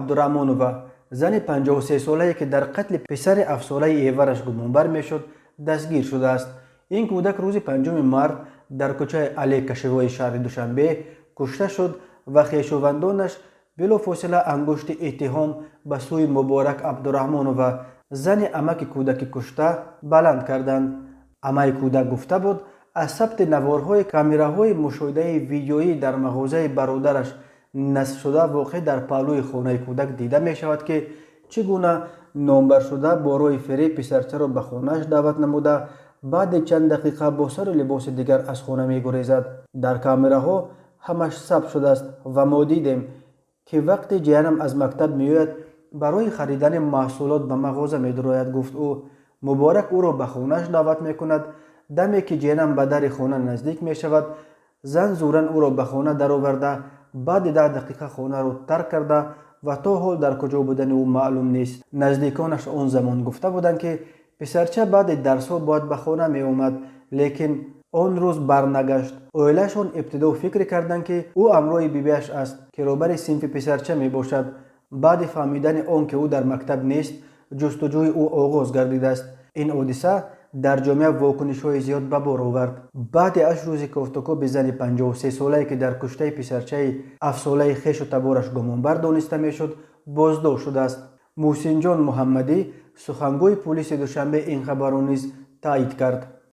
Абдураҳмонова, зани 53-солае, ки дар қатли писари ҳафтсолаи эвараш гумонбар мешуд, дастгир шудааст. Ин кӯдак рӯзи 5 март дар кӯчаи Олег Кошевои шаҳри Душанбе кушта шуд ва хешовандонаш билофосила ангушти иттиҳом ба сӯи Муборак Абдураҳмонова, зани амаки кӯдаки кушта, баланд карданд. Амаи кӯдак гуфта буд, аз сабти наворҳои камераҳои мушоҳидаи видеоӣ дар мағозаи бародараш насбшуда воқеъ дар паҳлӯи хонаи кӯдак дида мешавад, ки чӣ гуна номбаршуда бо роҳи фиреб писарчаро ба хонааш даъват намуда, баъди чанд дақиқа бо сару либоси дигар аз хона мегурезад. Дар камераҳо ҳамаш сабт шудааст ва мо дидем, ки вақте ҷиянам аз мактаб меояд, барои харидани маҳсулот ба мағоза медурояд, гуфт ӯ. Муборак ӯро ба хонааш даъват мекунад. Даме ки ҷиянам ба дари хона наздик мешавад, зан зӯран ӯро ба хона дароварда, баъди 10 дақиқа хонаро тарк карда ва то ҳол дар куҷо будани ӯ маълум нест. Наздиконаш он замон гуфта буданд, ки писарча баъди дарсҳо бояд ба хона меомад, лекин он рӯз барнагашт. Оилаашон ибтидо фикр карданд, ки ӯ ҳамроҳи бибиаш аст, ки роҳбари синфи писарча мебошад. Баъди фаҳмидани он, ки ӯ дар мактаб нест, ҷустуҷӯи ӯ оғоз гардидааст. Ин ҳодиса дар ҷомеа вокунишҳои зиёд ба бор овард. Баъди 8 рӯзи кофтукоби зани 53-солае, ки дар куштаи писарчаи ҳафтсолаи хешу табораш гумонбар дониста мешуд, боздошт шудааст. Муҳсинҷон Муҳаммадӣ, сухангӯи пулиси Душанбе, ин хабарро низ таъид кард.